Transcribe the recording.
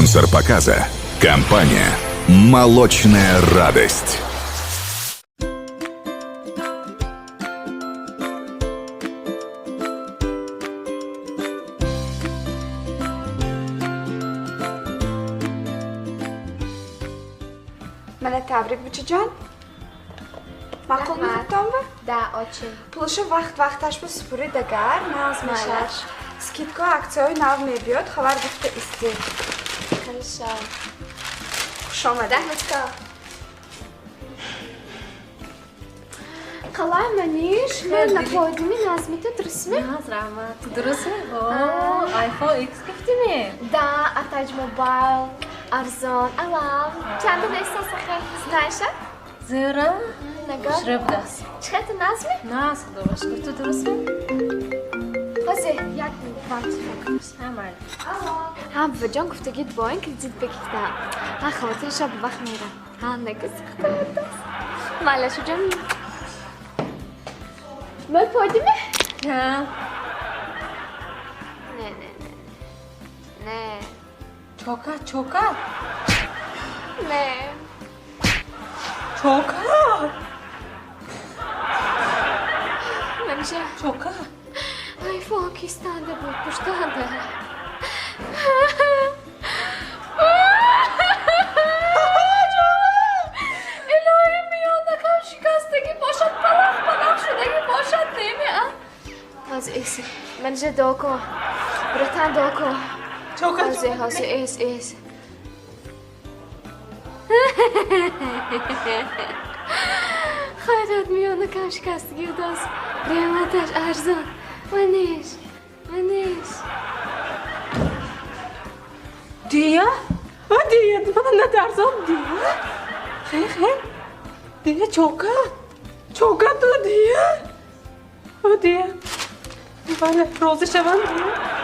Спонсор показа – компания «Молочная радость». Мана табрик, бучаҷон. Маъқул мехӯртонба? Да, очень. Пулаша вақт вақташ ба супурид, агар нағз мешавад. Скидка, аксияҳои нав мебиёд, хабар гуфта истед. Хорошо. Хуш омадед. Раҳматко. Қалай, Маниш? Ман наподими назмиту дурустми? Наз, раҳмат. Ту дурустми? О, iPhone X гуфтими? Да, Атаҷ Мобайл, арзон, алав. Чанда неста сахар, знаешь? Зира? Нагар. Хушрӯ будаст. Чӣ хел ту назми? Наз, худо шукр. Ту дурустми? Ҳозир, як минут, вам телефон кунам. Ҳа, майли. Ҳа, буваҷон, гуфтагид бо ин кредит бигирдам. Ҳа, хавотирша ба вақт мерам. Ҳа, нагӯ, сахта будаст. Майла, шуҷон. Мол подими? Ҳа. Не, не, не. Не. Чока, чока? Не. Чока? Манижа. Чока? Айфон кистанда буд, пуштанда. Илоҳи, миёнакам шикастагӣ бошад, палах палах шудагӣ бошад, неми, а? Ҳозир, эс. Манижа, дуо кун. Братан, дуо кун. Чока, Ҳозир, чока. ҳозир, эс, эс. Хайрат, миёнакам шикастагӣ будааст. Қиматаш арзон. Маниш, Маниш. Дия? А, дия, мана натарсон, дия. Хе, хе. Дия, чока. Чока ту, дия. О, дия. Бале, розӣ шавам, дия.